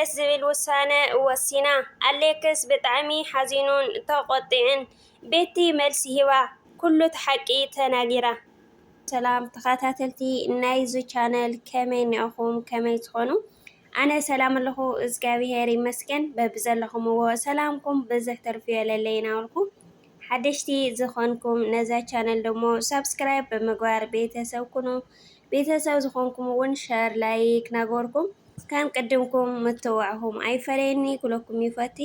ደስ ዝብል ውሳነ ወሲና። ኣሌክስ ብጣዕሚ ሓዚኑን ተቆጢዕን። ቤቲ መልሲ ሂባ፣ ኩሉ እቲ ሓቂ ተናጊራ። ሰላም ተኸታተልቲ ናይዚ ቻነል፣ ከመይ እኒኦኹም? ከመይ ትኾኑ? ኣነ ሰላም ኣለኹ፣ እግዚኣብሄር ይመስገን። በብዘለኹምዎ ሰላምኩም ብዝሕ ተርፍዮ ለለይ ናበልኩ። ሓደሽቲ ዝኾንኩም ነዛ ቻነል ደሞ ሳብስክራይብ ብምግባር ቤተሰብ ኩኑ። ቤተሰብ ዝኾንኩም እውን ሸር፣ ላይክ ናገበርኩም ከም ቅድምኩም ምትዋዕኹም ኣይፈለየኒ ክብለኩም ይፈቲ።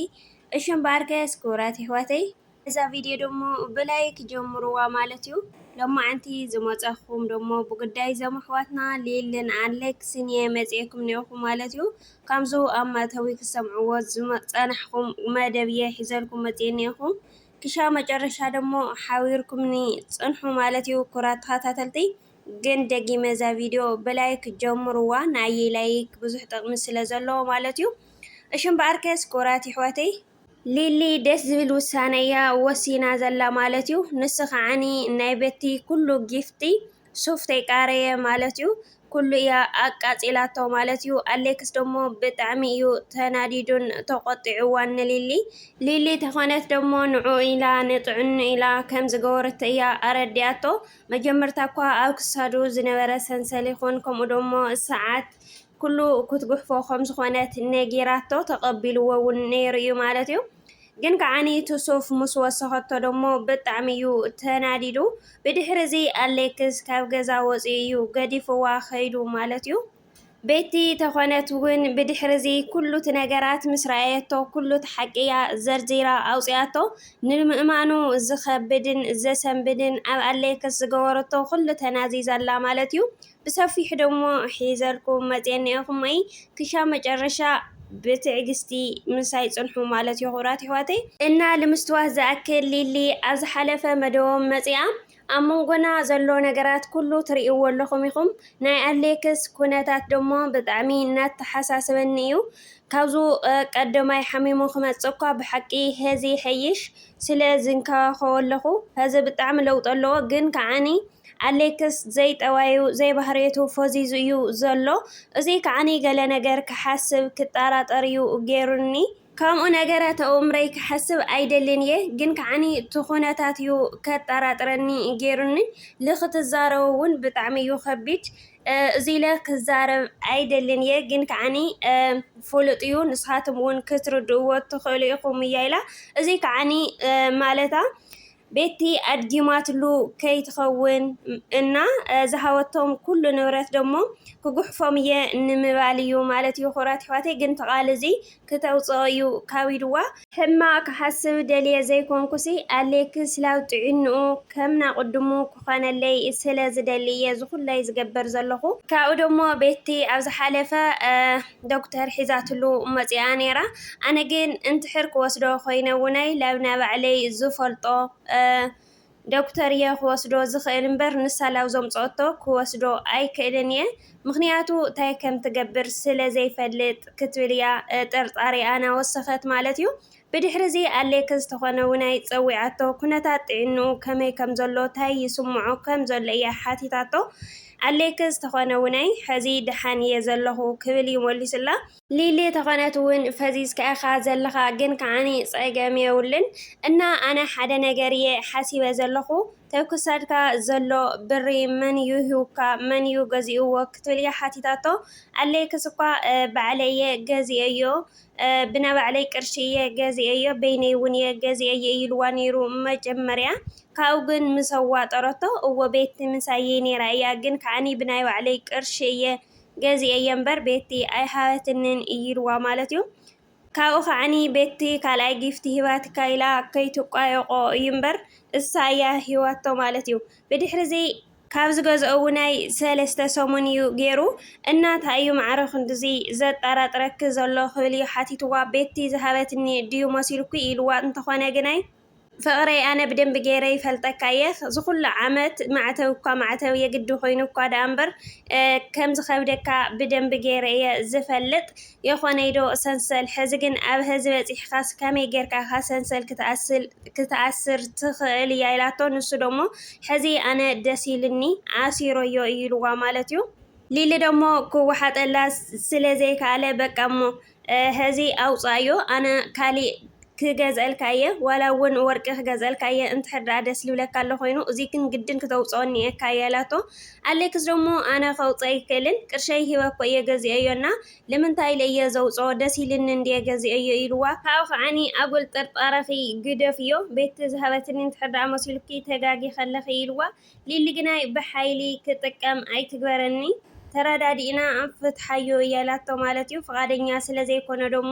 እሺ እምበኣርከስ ክቡራት ኣሕዋተይ፣ እዛ ቪድዮ ደሞ ብላይክ ጀምርዋ ማለት እዩ። ሎማዓንቲ ዝመፀኹም ደሞ ብጉዳይ እዞም ኣሕዋትና ሊልን ኣሌክስን እየ መፅኤኩም እኒኦኹ ማለት እዩ። ከምዚ ኣብ መእተዊ ክሰምዕዎ ዝመ-፣ ዝፀናሕኩም መደብ እየ ሒዘልኩም መፅየ እኒኦኹ። ክሻ መጨረሻ ደሞ ሓቢርኩምኒ ፅንሑ ማለት እዩ ክቡራት ተኸታተልቲ። ግን ደጊመ እዛ ቪድዮ ብላይክ ጀምርዋ፣ ናይ ላይክ ብዙሕ ጥቕሚ ስለ ዘለዎ ማለት እዩ። እሺ እምበኣርከስ ክቡራት ኣሕዋተይ፣ ሊሊ ደስ ዝብል ውሳነ እያ ወሲና ዘላ ማለት እዩ። ንሱ ከዓኒ ናይ ቤቲ ኩሉ ጊፍቲ ሱፍ ተይቃረየ ማለት እዩ። ኩሉ እያ ኣቃጺላቶ ማለት እዩ። ኣሌክስ ደሞ ብጣዕሚ እዩ ተናዲዱን ተቆጢዕዋን ንሊሊ። ሊሊ ተኾነት ደሞ ንዑ ኢላ ንጥዕኑ ኢላ ከም ዝገበረቶ እያ ኣረዲኣቶ። መጀመርታ እኳ ኣብ ክሳዱ ዝነበረ ሰንሰል ይኹን ከምኡ ደሞ ሰዓት ኩሉ ክትጉሕፎ ከም ዝኾነት ነጊራቶ፣ ተቐቢልዎ እውን ነይሩ እዩ ማለት እዩ። ግን ከዓኒ እቲ ሱፍ ምስ ወሰኸቶ ደሞ ብጣዕሚ እዩ ተናዲዱ። ብድሕሪ እዚ ኣሌክስ ካብ ገዛ ወፂኡ እዩ ገዲፍዋ ኸይዱ ማለት እዩ። ቤቲ ተኾነት እውን ብድሕሪ እዚ ኩሉ እቲ ነገራት ምስ ረኣየቶ፣ ኩሉ እቲ ሓቂ እያ ዘርዚራ ኣውፂኣቶ። ንምእማኑ ዝኸብድን ዘሰንብድን ኣብ ኣሌክስ ዝገበረቶ ኩሉ ተናዚዛላ ማለት እዩ። ብሰፊሑ ደሞ ሒዘልኩም መፅየ እኒኦኹም እይ። ክሻ መጨረሻ ብትዕግስቲ ምሳይ ፅንሑ ማለት እዩ ክቡራት ኣሕዋተይ። እና ልምስትዋት ዝኣክል ሊሊ ኣብ ዝሓለፈ መደቦም መፂኣ ኣብ መንጎና ዘሎ ነገራት ኩሉ ትርእይዎ ኣለኹም ኢኹም። ናይ ኣሌክስ ኩነታት ደሞ ብጣዕሚ እናተሓሳሰበኒ እዩ። ካብዙ፣ እ፣ ቀደማይ ሓሚሙ ክመጽእ እኳ ብሓቂ ሄዚ ይሐይሽ ስለ ዝንከባኸቦ ኣለኹ። ሄዚ ብጣዕሚ ለውጢ ኣለዎ፣ ግን ከዓኒ ኣሌክስ ዘይጠባዩ ዘይባህርየቱ ፈዚዙ እዩ ዘሎ። እዚ ከዓኒ ገለ ነገር ክሓስብ ክጠራጠር እዩ ገይሩኒ። ከምኡ ነገራት ኣእምረይ ክሓስብ ኣይደልን እየ፣ ግን ከዓኒ እቲ ኩነታት እዩ ከጠራጥረኒ ገይሩኒ። ልክትዛረቡ እውን ብጣዕሚ እዩ ከቢድ። እ፣ እዚ ኢለ ክዛረብ ኣይደልን እየ፣ ግን ከዓኒ፣ እ፣ ፍሉጥ እዩ፣ ንስኻትም እውን ክትርድእዎ ትኽእሉ ኢኹም እያ ኢላ። እዚ ከዓኒ፣ እ፣ ማለታ ቤቲ ኣድጊማትሉ ከይትኸውን እና፣ እ፣ ዝሃበቶም ኩሉ ንብረት ደሞ ክጉሕፎም እየ ንምባል እዩ ማለት እዩ። ክቡራት ኣሕዋተይ፣ ግን እቲ ቃል እዚ ክተውፅኦ እዩ ካቢድዋ። ሕማቕ ክሓስብ ደልየ ዘይኮንኩሲ፣ ኣሌክስ ላብ ጥዕንኡ ከም ናቕድሙ ክኾነለይ ስለ ዝደሊ እየ እዚ ኩላይ ዝገብር ዘለኹ። ካብኡ ደሞ ቤቲ ኣብ ዝሓለፈ፣ እ፣ ዶክተር ሒዛትሉ መፂኣ ነይራ። ኣነ ግን እንትሕር ክወስዶ ኮይነ እውናይ ላብ ናይ ባዕለይ ዝፈልጦ፣ እ፣ ዶክተር እየ ክወስዶ ዝኽእል እምበር፣ ንሳ ላብ ዘምፀኦቶ ክወስዶ ኣይክእልን እየ። ምኽንያቱ እንታይ ከም ትገብር ስለ ዘይፈልጥ ክትብል እያ፣ እ፣ ጥርጣሬኣ ናወሰኸት ማለት እዩ። ብድሕሪ እዚ ኣሌክስ ተኾነ እውናይ ፀዊዓቶ፣ ኩነታት ጥዕንኡ ከመይ ከም ዘሎ፣ እንታይ ይስምዖ ከም ዘሎ እያ ሓቲታቶ። ኣሌክስ ተኾነ እውናይ፣ ሕዚ ደሓን እየ ዘለኹ ክብል እዩ መሊሱላ። ሊሊ ተኾነት እውን፣ ፈዚዝካ ኢኻ ዘለኻ፣ ግን ከዓኒ ጸገም የብሉን እና ኣነ ሓደ ነገር እየ ሓሲበ ዘለኹ። ተብ ክሳድካ ዘሎ ብሪ መን እዩ ሂቡካ? መን እዩ ገዚእዎ? ክትብል እያ ሓቲታቶ። ኣሌክስ እኳ፣ እ፣ ባዕለይ እየ ገዚኤዮ፣ እ፣ ብናይ ባዕለይ ቅርሺ እየ ገዚኤዮ፣ በይነይ እውን እየ ገዚኤዮ ኢልዋ ነይሩ መጀመርያ። ካብኡ ግን ምስ ኣዋጠረቶ፣ እወ ቤቲ ምሳየይ ነይራ እያ፣ ግን ከዓኒ ብናይ ባዕለይ ቅርሺ እየ ገዚኤዮ እምበር ቤቲ ኣይሃበትንን ኢልዋ ማለት እዩ። ካብኡ ከዓኒ ቤቲ ካልኣይ ጊፍቲ ሂባትካ ኢላ ከይትቋየቆ እዩ እምበር እሳ እያ ሂባቶ ማለት እዩ። ብድሕሪ እዚ ካብ ዝገዝኦ እውናይ ሰለስተ ሰሙን እዩ ገይሩ። እና እንታይ እዩ ማዕረ ክንድዚ ዘጠራጥረኪ ዘሎ ክብል እዩ ሓቲትዋ። ቤቲ ዝሃበትኒ ድዩ መሲልኩ ኢልዋ። እንተኾነ ግናይ ፍቕረይ ኣነ ብደንቢ ገይረ ይፈልጠካ እየ። እዚ ኩሉ ዓመት ማዕተብ እኳ ማዕተብ የግዲ ኮይኑ እኳ ደኣ እምበር፣ እ፣ ከም ዝኸብደካ ብደንቢ ገይረ እየ ዝፈልጥ። የኾነይ ዶ ሰንሰል? ሕዚ ግን ኣብ ሀዚ በጺሕኻስ ከመይ ጌርካ ኢኻ ሰንሰል ክትኣስል-፣ ክትኣስር ትኽእል እያ ኢላቶ። ንሱ ደሞ ሕዚ ኣነ ደስ ኢልኒ ኣሲረዮ እዩ ኢልዋ ማለት እዩ። ሊሊ ደሞ ክወሓጠላ ስለ ዘይከኣለ፣ በቃ እሞ፣ እ፣ ሐዚ ኣውፅኣዮ፣ ኣነ ካሊእ ክገዝአልካ እየ፣ ዋላ እውን ወርቂ ክገዝአልካ እየ፣ እንድሕር ደኣ ደስ ልብለካ ኣሎ ኮይኑ፣ እዚ ግን ግድን ክተውፅኦ እኒኤካ እያ ኢላቶ። ኣሌክስ ደሞ ኣነ ከውፅኦ ኣይክእልን፣ ቅርሸይ ሂበ እኮ እየ ገዚአዮ እና፣ ንምንታይ ኢለ እየ ዘውፅኦ? ደስ ኢልኒ እንድየ ገዚአዮ ኢልዋ። ካብኡ ከዓኒ ኣጉል ጥርጣረኺ ግደፍዮ፣ ቤቲ ዝሃበትኒ እንድሕር ደኣ መሲሉኪ ተጋጊ ከለኺ ኢልዋ። ሊሊ ግናይ ብሓይሊ ክጥቀም ኣይትግበረኒ፣ ተረዳዲእና ፍትሓዮ እያ ኢላቶ ማለት እዩ። ፍቓደኛ ስለ ዘይኮነ ደሞ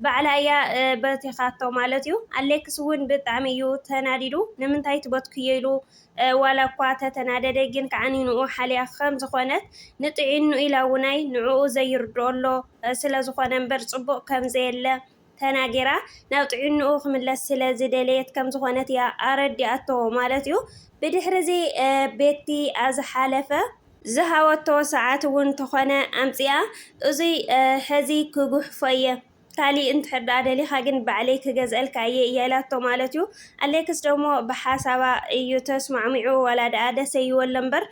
ባዕላ እያ፣ እ፣ በቲኻቶ ማለት እዩ። ኣሌክስ እውን ብጣዕሚ እዩ ተናዲዱ። ንምንታይ ትበትክዮ ኢሉ፣ እ፣ ዋላ እኳ ተተናደደ ግን ከዓኒ ንኡ ሓልያ ከም ዝኾነት ንጥዒኑ ኢላ እውናይ ንዕኡ ዘይርድኦ ኣሎ፣ እ፣ ስለ ዝኾነ እምበር ጽቡቕ ከም ዘየለ ተናጊራ ናብ ጥዕንኡ ክምለስ ስለ ዝደለየት ከም ዝኾነት እያ ኣረዲኣቶ ማለት እዩ። ብድሕሪ እዚ፣ እ፣ ቤቲ ኣብ ዝሓለፈ ዝሃወቶ ሰዓት እውን ተኾነ ኣምፅኣ፣ እዚ፣ እ፣ ሐዚ ክጉሕፎ እየ፣ ካሊእ እንድሕር ደኣ ደሊኻ ግን ባዕለይ ክገዝአልካ እየ እያ ኢላቶ ማለት እዩ። ኣሌክስ ደሞ ብሓሳባ እዩ ተስማዕሚዑ፣ ዋላ ደኣ ደስ ኣይወሎ እምበር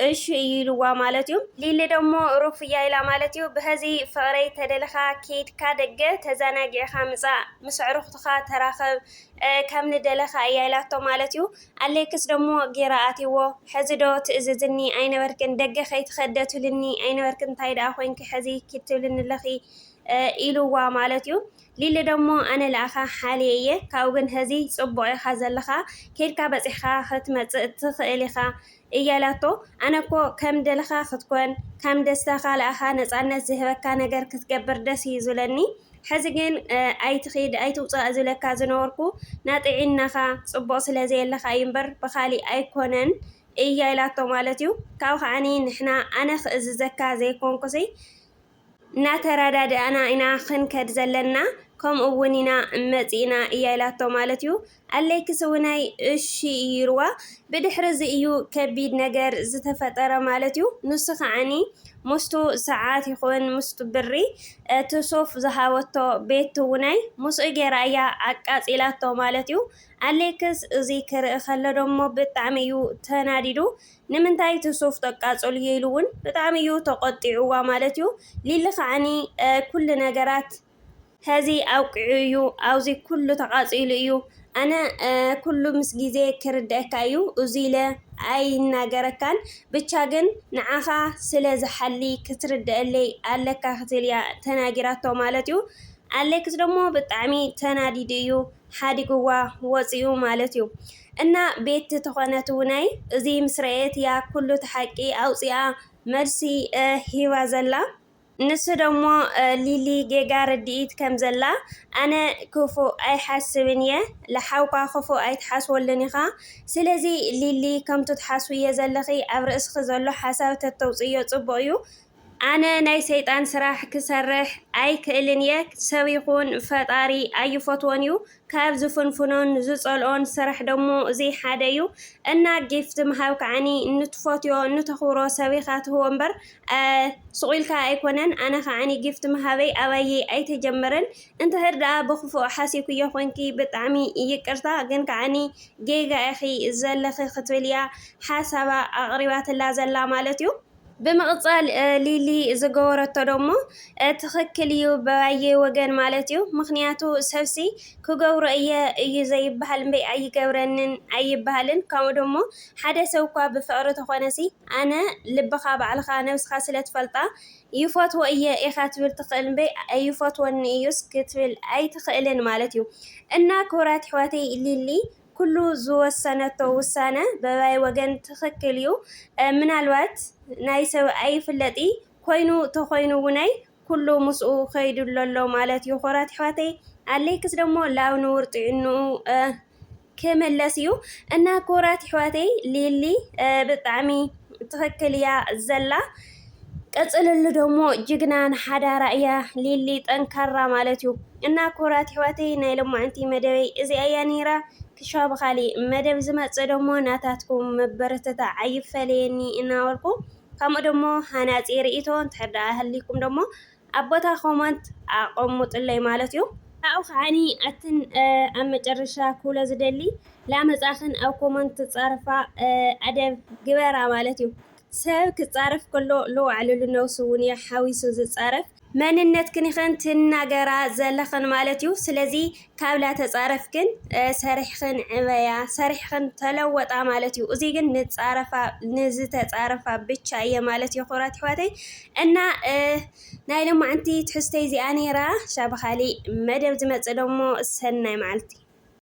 እሺ እዩ ኢልዋ ማለት እዩ። ሊሊ ደሞ ሩፍ እያ ኢላ ማለት እዩ። ብኸዚ ፍቕረይ ተደለኻ ኬድካ ደገ ተዘናጊዕኻ ምጻእ፣ ምስ ኣዕሩኽትኻ ተራኸብ፣ እ፣ ከም ንደለኻ እያ ኢላቶ ማለት እዩ። ኣሌክስ ደሞ ጌራ ኣትይዎ፣ ሕዚ ዶ ትእዝዝኒ ኣይነበርክን፣ ደገ ከይትኸደ ትብልኒ ኣይነበርክን፣ እንታይ ደኣ ኮይንኪ ሕዚ ኪድ ትብልኒ ኣለኺ፣ እ፣ ኢልዋ ማለት እዩ። ሊሊ ደሞ ኣነ ለኣኻ ሓልየ እየ፣ ካብኡ ግን ሕዚ ጽቡቕ ኢኻ ዘለኻ፣ ኬድካ በጺሕኻ ክትመጽእ ትኽእል ኢኻ እያ ኢላቶ። ኣነ እኮ ከም ደለኻ ክትኮን፣ ከም ደስታኻ ለኣኻ ነጻነት ዝህበካ ነገር ክትገብር ደስ እዩ ዝብለኒ። ሕዚ ግን፣ እ፣ ኣይትኺድ ኣይትውጻእ ዝብለካ ዝነበርኩ ናጥዒናኻ ጽቡቕ ስለ ዘየለኻ እዩ እምበር ብኻሊእ ኣይኮነን እያ ኢላቶ ማለት እዩ። ካብኡ ከዓኒ ንሕና ኣነ ክእዝዘካ ዘይኮንኩሲ እናተረዳድኣና ኢና ክንከድ ዘለና፣ ከምኡ እውን ኢና መጺእና እያ ኢላቶ ማለት እዩ። ኣሌክስ እውናይ እሺ እዩ ኢልዋ። ብድሕሪ እዚ እዩ ከቢድ ነገር ዝተፈጠረ ማለት እዩ። ንሱ ከዓኒ ምስቱ ሰዓት ይኹን ምስቱ ብሪ፣ እቲ ሱፍ ዝሃበቶ ቤቲ እውናይ ምስኡ ጌራ እያ ኣቃጺላቶ ማለት እዩ። ኣሌክስ እዚ ክርኢ ከሎ ደሞ ብጣዕሚ እዩ ተናዲዱ። ንምንታይ እቲ ሱፍ ተቃጽሉ ኢሉ እውን ብጣዕሚ እዩ ተቆጢዕዋ ማለት እዩ። ሊሊ ከዓኒ፣ እ፣ ኩሉ ነገራት ሐዚ ኣብቂዑ እዩ፣ ኣብዚ ኩሉ ተቃጺሉ እዩ። ኣነ፣ እ፣ ኩሉ ምስ ግዜ ክርደአካ እዩ፣ እዚ ኢለ ኣይናገረካን፣ ብቻ ግን ንዓኻ ስለ ዝሓሊ ክትርደአለይ ኣለካ ክትብል እያ ተናጊራቶ ማለት እዩ። ኣሌክስ ደሞ ብጣዕሚ ተናዲዱ እዩ ሓዲግዋ ወፂኡ ማለት እዩ። እና ቤቲ ተኾነት እውናይ እዚ ምስ ረአየት እያ ኩሉ እቲ ሓቂ ኣውፂኣ መልሲ፣ እ፣ ሂባ ዘላ። ንሱ ደሞ፣ እ፣ ሊሊ ጌጋ ርድኢት ከም ዘላ፣ ኣነ ክፉእ ኣይሓስብን እየ፣ ለሓውካ ክፉእ ኣይትሓስበሉን ኢኻ። ስለዚ ሊሊ ከምቱ ትሓስብዮ ዘለኺ ኣብ ርእስኺ ዘሎ ሓሳብ ተተውፅዮ ጽቡቕ እዩ። ኣነ ናይ ሰይጣን ስራሕ ክሰርሕ ኣይክእልን እየ። ሰብ ይኹን ፈጣሪ ኣይፈትዎን እዩ። ካብ ዝፍንፍኖን ዝጸልኦን ስራሕ ደሞ እዚ ሓደ እዩ። እና ጊፍት ምሃብ ከዓኒ ንትፈትዮ ንተኽብሮ ሰብ ኢኻ ትህቦ እምበር፣ እ፣ ስቕ ኢልካ ኣይኮነን። ኣነ ከዓኒ ጊፍት ምሃበይ ኣባየይ ኣይተጀመረን። እንድሕር ደኣ ብክፉእ ሓሲብክዮ ኮንኪ ብጣዕሚ ይቅርታ፣ ግን ከዓኒ ጌጋ ኢኺ ዘለኺ ክትብል እያ ሓሳባ ኣቕሪባትላ ዘላ ማለት እዩ። ብምቕጻል፣ እ፣ ሊሊ ዝገበረቶ ደሞ፣ እ፣ ትኽክል እዩ በባየ ወገን ማለት እዩ። ምኽንያቱ ሰብሲ ክገብሮ እየ እዩ ዘይበሃል እምበይ ኣይገብረንን ኣይበሃልን። ከምኡ ደሞ ሓደ ሰብ እኳ ብፍቕሪ ተኾነሲ ኣነ ልብኻ ባዕልኻ ነብስኻ ስለ ትፈልጣ ይፈትዎ እየ ኢኻ ትብል ትኽእል እምበይ ኣይፈትወኒ እዩስ ክትብል ኣይትኽእልን ማለት እዩ። እና ክቡራት ኣሕዋተይ ሊሊ ኩሉ ዝወሰነቶ ውሳነ በባይ ወገን ትኽክል እዩ። እ፣ ምናልባት ናይ ሰብ ኣይፍለጢ ኮይኑ ተኾይኑ እውናይ ኩሉ ምስኡ ከይዱ ኣሎ ማለት እዩ። ክቡራት ኣሕዋተይ ኣሌክስ ደሞ ላብ ንቡር ጥዕንኡ፣ እ፣ ክምለስ እዩ። እና ክቡራት ኣሕዋተይ ሊሊ፣ እ፣ ብጣዕሚ ትኽክል እያ ዘላ። ቀፅልሉ ደሞ ጅግና ንሓዳራ እያ ሊሊ ጠንካራ ማለት እዩ። እና ክቡራት ኣሕዋተይ ናይ ሎማዕንቲ መደበይ እዚኣ እያ ነይራ። ክሻ ብኻሊእ መደብ ዝመፅእ ደሞ ናታትኩም መበረተታ ኣይፈለየኒ እናበልኩ፣ ከምኡ ደሞ ሃናፂ ርእይቶ እንድሕር ደኣ ሃሊኩም ደሞ ኣብ ቦታ ኮመንት ኣቐሙጥለይ ማለት እዩ። ካብኡ ከዓኒ ኣትን፣ እ፣ ኣብ መጨረሻ ክብሎ ዝደሊ ላመፃኽን ኣብ ኮመንት ፃርፋ፣ እ፣ ኣደብ ግበራ ማለት እዩ። ሰብ ክጻረፍ ከሎ ለዋዕልሉ ነብሱ እውን እዩ ሓዊሱ ዝጻረፍ። መንነትክን ኢኽን ትናገራ ዘለኽን ማለት እዩ። ስለዚ ካብ ላተጻረፍክን ሰሪሕኽን ዕበያ፣ ሰሪሕኽን ተለወጣ ማለት እዩ። እዚ ግን ንጻረፋ ንዝተጻረፋ ብቻ እየ ማለት እዩ ክብራት ኣሕዋተይ። እና ናይ ሎማዓንቲ ትሕዝተይ እዚኣ ነይራ። ሻብ ኻሊእ መደብ ዝመጽእ ደሞ ሰናይ መዓልቲ።